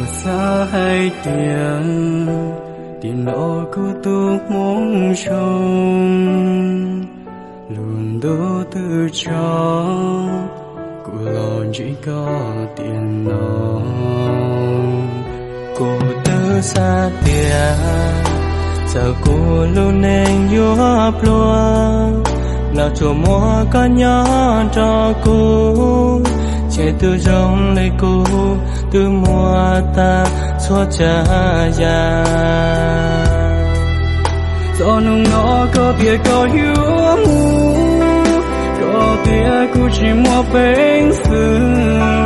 Xav hais tias tiam no kuv tus hmoov zoo, lub ntuj twb tso kuv los ntsib koj tiam no. Kuv twb xav tias txawm kuv lub neej yuav pluag los tsuas muaj koj nyob nrog kuv, ces tus zoo li kuv twb muaj tag txhua tsav yam. Txog hnub no koj tias koj yuav mus, koj tias kuv tsis muaj peev xwm,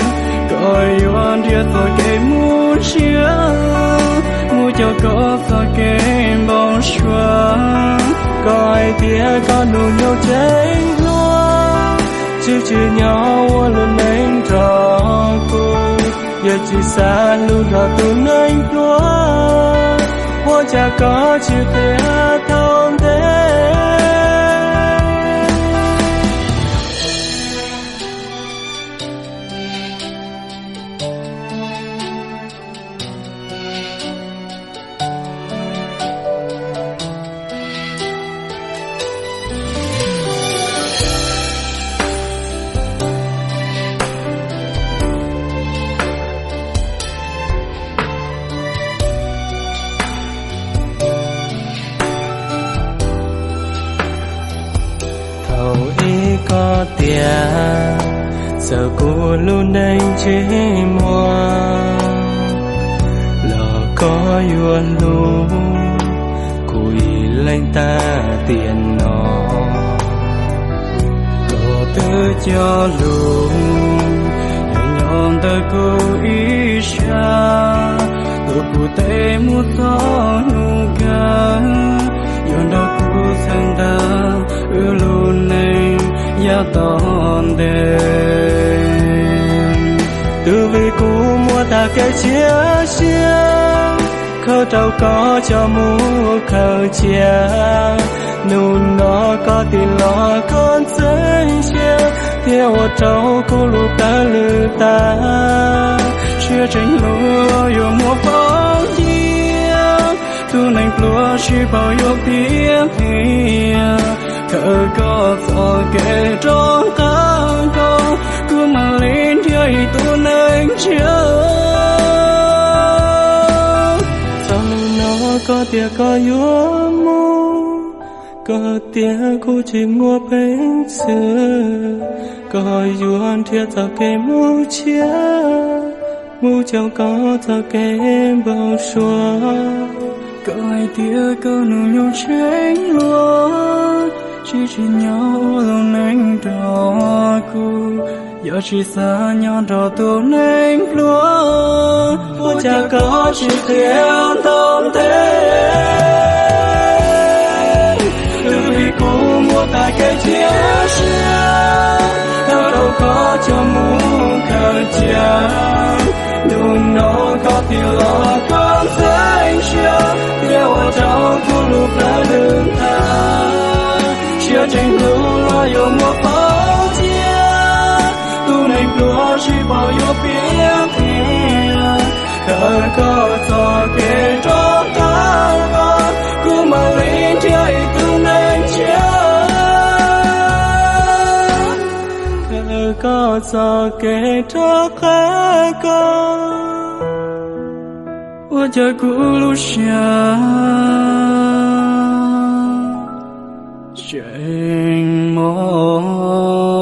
koj yuav nrhiav txoj kev mus tshiab, mus coj koj txoj kev npau suav. Koj hais tias koj hnub nyoog tseem hluas, tsis tsim nyog ua lub neej nrog kuv, yog tsis xav hlub nrog tus neeg pluag, ua cas koj tsis qhia tau ntev. Thaum ub koj tias txawm kuv lub neej tsis muaj los koj yuav hlub kuv ib leeg tag tiam no. Koj twb cog lus yuav nyob ntawm kuv ib sab, tuav kuv tej mus txog hnub kawg, yuav nrog kuv txhawb nqa wb lub neej yav tom ntej. Twb vim kuv muaj tag kev cia siab, khaws rau koj coj mus khaws cia. Hnub no koj tig los koj ntxeev siab, thiaj ua rau kuv lub plawv lwm tag. Siab tseem hlub yuav muaj poob cia, tus neeg pluag sib pauj yuav piav qhia. Khaws koj txoj kev rov qab koj, kuv mam li nrhiav ib tug neeg tshiab. Txog hnub no koj tias koj yuav mus, koj tias kuv tsis muaj peev xwm, koj yuav nrhiav txoj kev mus tshiab, mus coj koj txoj kev npau suav. Koj hais tias koj hnub nyoog tseem hluas, tsis tsim nyog ua lub neej nrog kuv, yog tsis xav nyob nrog tus neeg pluag, ua cas koj tsis qhia tau ntev. Twb vim kuv muaj tag kev cia siab, thov rau koj coj mus khaws cia. Hnub no koj tig los koj ntxeev siab, thiaj ua rau kuv lub plawv lwm tag. Siab tseem hlub los yuav muaj poob cia, tus neeg pluag sib pauj yuav piav qhia. Khaws koj txoj kev rov qab koj, kuv mam li nrhiav ib tug neeg tshiab. Khaws koj txoj kev rov qab koj, ua cas kuv lub siab tseem mos.